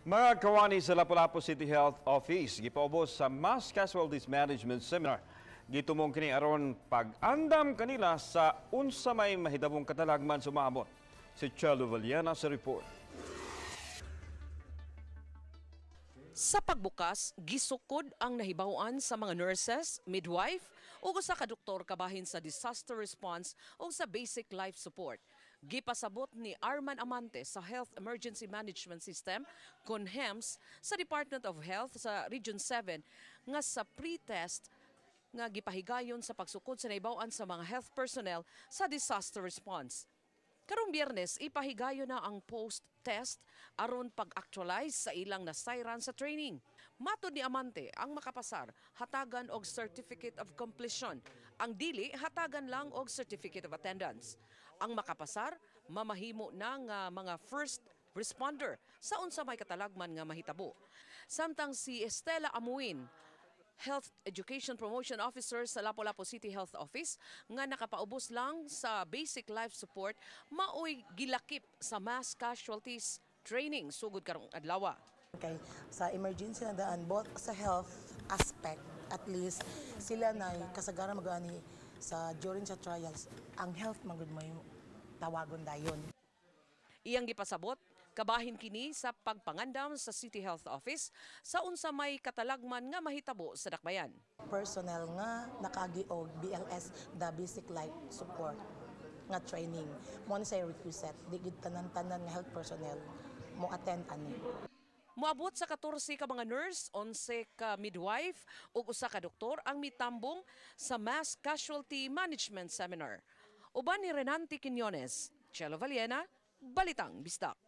Mga kawani sa Lapu-Lapu City Health Office gipaubos sa Mass Casualties Management Seminar. Gitumong kini aron pag-andam kanila sa unsa may mahitabong katalagman sa umaabot. Si Chelo Valiana sa report. Sa pagbukas, gisukod ang nahibaw-an sa mga nurses, midwife ug usa ka doktor kabahin sa disaster response o sa basic life support. Gipasabot ni Arman Amante sa Health Emergency Management System, kon HEMS, sa Department of Health sa Region 7 nga sa pre-test nga gipahigayon sa pagsukod sa nahibaw-an sa mga health personnel sa disaster response. Karong Biyernes, ipahigayon na ang post-test aron pag-actualize sa ilang nasayran sa training. Matod ni Amante, ang makapasar hatagan og Certificate of Completion. Ang dili, hatagan lang og Certificate of Attendance. Ang makapasar, mamahimo na nga mga first responder sa unsa may katalagman nga mahitabo. Samtang si Estela Amuin, Health Education Promotion Officer sa Lapu-Lapu City Health Office, nga nakapaubos lang sa basic life support, maoy gilakip sa mass casualties training sugod karong adlaw. Kay sa emergency na daan, both sa health aspect, at least sila na kasagaran magani sa during sa trials, ang health magud mo tawagon dayon. Iyang gipasabot, kabahin kini sa pagpangandam sa City Health Office sa unsa may katalagman nga mahitabo sa dakbayan. Personnel nga nakaagi og BLS, the basic life support nga training. Mo ni sa requisite, di gid tanan-tanan nga health personnel mo attend ani. Moabot sa 14 ka mga nurse, 11 ka midwife ug usa ka doktor ang mitambong sa Mass Casualty Management Seminar. Uban ni Renante Quiñones, Chelo Valiena, Balitang Bisdak.